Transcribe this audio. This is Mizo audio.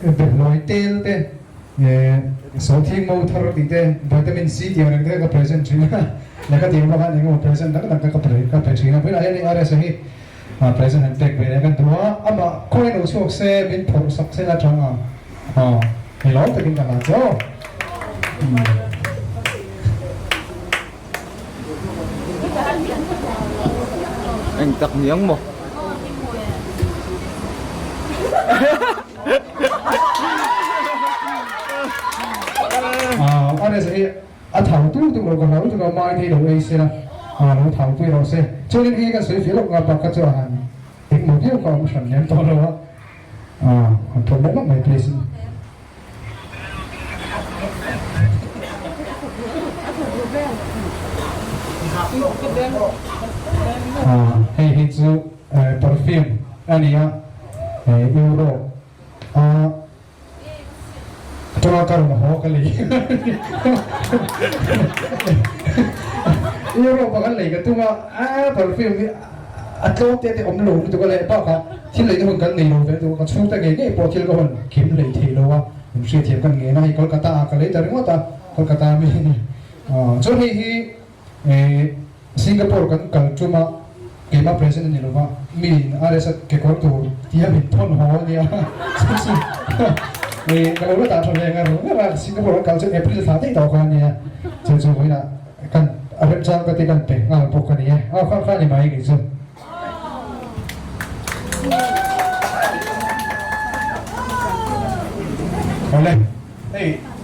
Behlawi tel te, Sawhthing mo thar tih te, Vitamin C tih ang reng te ka present thin a, lehkha tih ang bawk a engemaw present dang dang ka ka pe thin a, vawiinah hian hei RS-a hi present han pek ve leh kan duh a, amah khawi lo chhuak se min phawrh sak se la tang ang, aw hei lawm takin ka hlan che aw. Eng tak niang maw? A reza hi a thau tuk tuk lo ka hlau lutuk a mai thei lo ei se la lo thau pui rawh se. Chuanin hei kan sawi fir lawk nga bak kha chu a han engmaw viau kha a awm hran lem tawh lo a, han thawk leh lawk mai please in. Hei hi chu perfume a ni a, Europe a atanga ka rawn haw ka lei Europe a kan lei ka tum a, perfume hi a tlawm te te awm lo lutuk a leh bakah thil leina hun kan nei lo ve lutuk a, ka chhungte ngei ngei pawh thil ka hawn kim hlei thei lo a, in hriatthiam kan ngen a, hei Kolkata ah ka lei ta ringawt a, Kolkata mi a ni. Chuan hei hi Singapore kan kal tum a, keimah present a ni lo va, mi in RS a kekawr tur tia min thawn haw a nia, ka lo la dah tha ve ngar ngar a, Singapore kan kal chu April thla daih tawh kha a nia, chu chu vawiinah Kan a remchang ka ti kan pe nghal bawk a ni e. Aw kha kha ni mai kei chu. Awle hei.